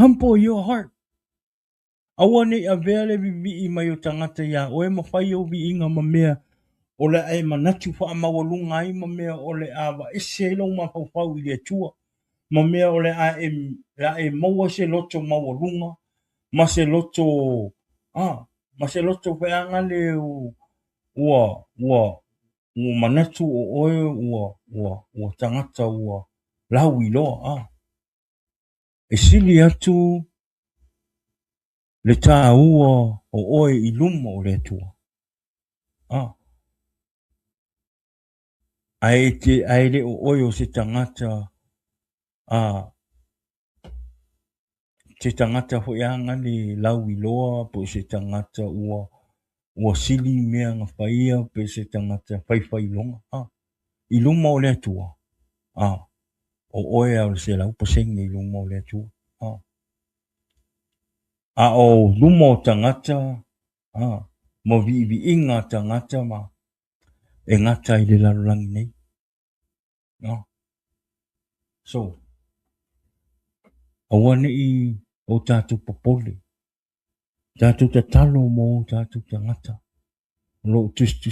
Humble your heart. Aua ne i avea le vivii mai o tagata iā oe ma fai ou viiga ma mea o le a e manatu faamaualuga ai ma mea o le a aveese ai lou mafaufau i le Atua ma mea o le a e, le a e maua se loto maualuga ma se loto a ma se loto feaga le ua ua ua manatu o oe ua ua ua tagata ua lauiloa a e sili atu le taua o oe i luma o le Atua. A ae te ae le o oe o se tagata a se tagata foi aga le lauiloa po o se tagata ua ua sili mea na faia pe se tagata faifailoga a i luma o le Atua a o oe a o le 100% i luma o le Atua a a o luma o tagata a ma viiviiga a tagata ma e gata i le lalolagi nei. No. So, aua ne i o tatou popole. Tatou tatalo mo o tatou tagata o lo o tusitusi.